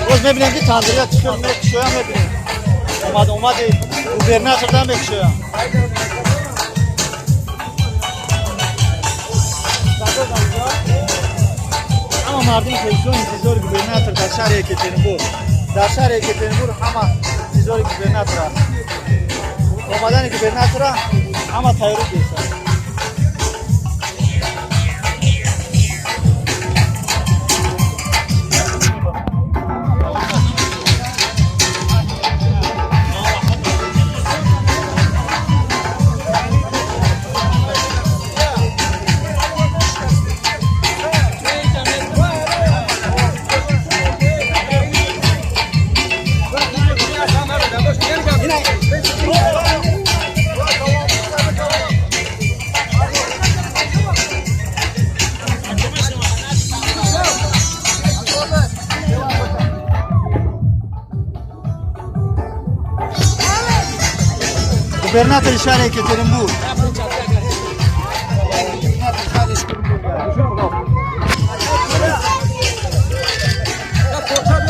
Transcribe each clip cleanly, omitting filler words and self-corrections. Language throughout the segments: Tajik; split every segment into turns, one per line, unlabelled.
Боз мебинем, ки тандирия чӣ хел мекушоям, мебинем. Омад омади губернатор да мекушоям. Ҳама мардуми Тоҷикистон интизори губернатор дар шаҳри Екатеринбург. Дар шаҳри Екатеринбург ҳама интизори губернатор аст. Омадани губернатора ҳама тайёрӣ гирифтанд. Губернатори шаҳри Екатеринбург.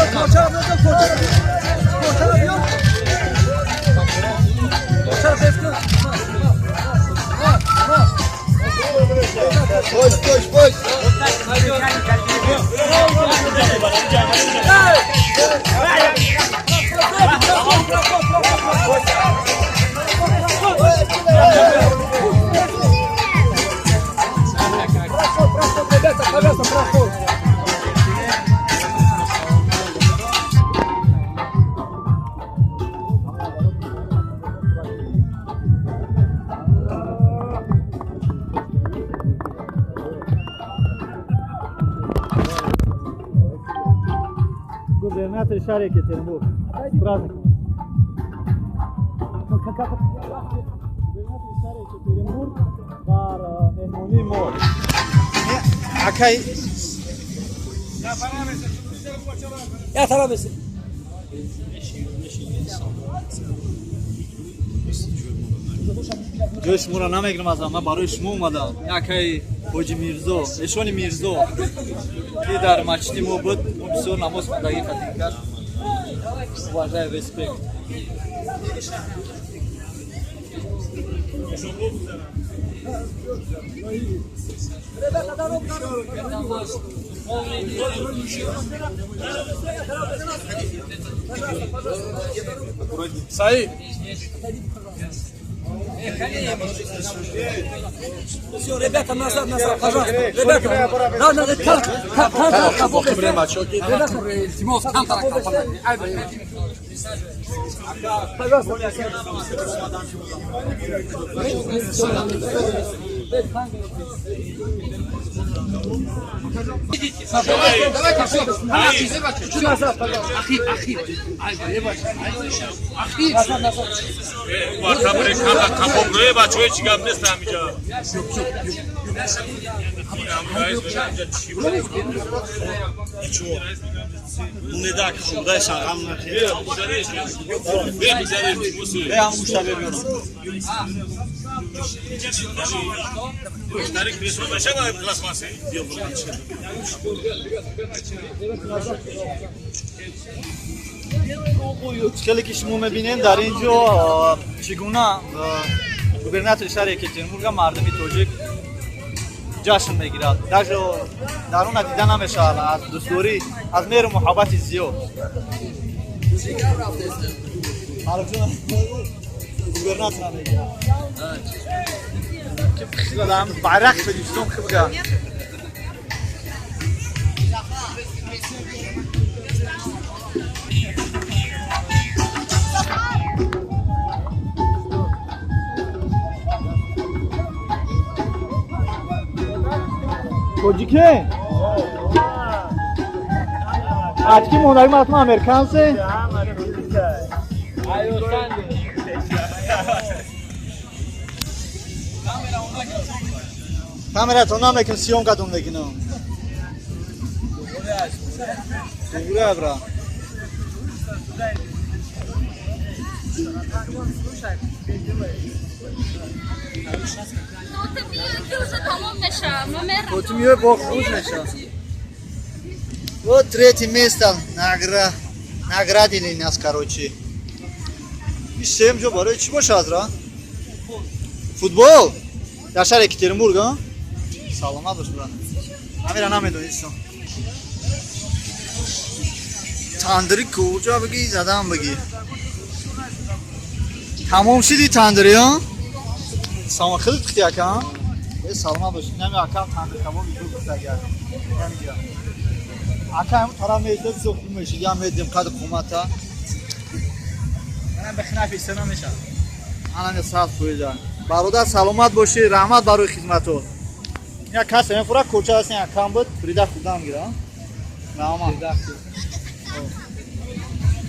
Губернатори шаҳри Екатеринбург.
Koş koş koş.
Губернатори шаҳри Екатеринбург. С праздником. Губернатори шаҳри Екатеринбург дар меҳмонии мо. Акай.
Я taraf.
Ҷои шуморо намегирам, аз ман барои шумо омадам. Акай Ҳоҷи Мирзо, эшони Мирзо, ки дар масҷиди мо буд, мо бисёр намоз хондагӣ хатим кард. Уважаю, респект.
Саид.
Все, ребята, назад, назад, пожалуйста. Ребята, да, надо, кал, кал, кал, ребята, илтимос, камтара, пожалуйста. Чуть назад, пожалуйста. Ахи, ахи. Ахи. Назад, назад.
Бачаҳои чӣ гап нест ҳамиҷа.
Мунедак хурдаи шағам.
Э, ҳам гӯшта бебиёнам.
Тарик кресло мешава пластмасси.
Хеле ки шумо мебинем, дар ин ҷо чӣ гуна губернатори шаҳри Екатеринбурга мардуми тоҷик ҷашн мегирад. Даже дар она дида намешавад аз дӯстдорӣ, аз меҳру муҳаббати зиёд. Губернатора мегирад. Байрақ Тоҷикистон хибга. Тоҷике? Ачки мондаги мардуми американсе? Камератон намекун, съёмкатон мекунам. Тугура бра. То ту миёй, бо худ меша. Вот третье место наградили нас, короче. И сем ҷо барои чӣ бошад ра? Футбол? Дар шаҳри Екатеринбург, а? Саломат бош, брат. Амира намедонистам. Тандири куҷа бигӣ, задам бигӣ. Тамом шиди тандири, а? Салом, хеле пухти, ака? Э, саломат бош. Инами акам тандир кабоби ду пухтага. Намига. Ака ҳам тараф меистод, бисёр хуб мешид. Ям медидем қади қомата.
Манам бихнафи сена мешавад.
Анами 100%. Бародар, саломат бошӣ, раҳмат барои хизматот. Як касе мефура кӯча аст, як кам буд, бирида худам гира. Раҳмат.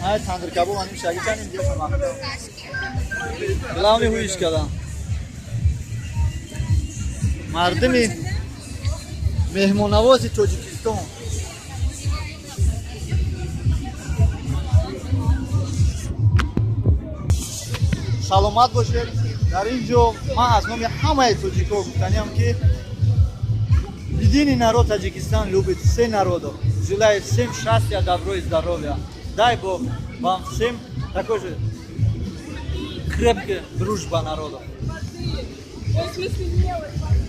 Ай, тандир кабоб аним шаги чаним диё шама. Главный ҳуиш кардам. Мардуми меҳмоннавози Тоҷикистон. Саломат бошед. Дар ин ҷо ман аз номи ҳамаи тоҷикҳо гуфтаниам, ки единый народ Таджикистан любит все народов. Желаю всем счастья, добро и здоровья. Дай Бог вам всем такой же крепкая дружба народов.
Ой, в смысле, мелочь.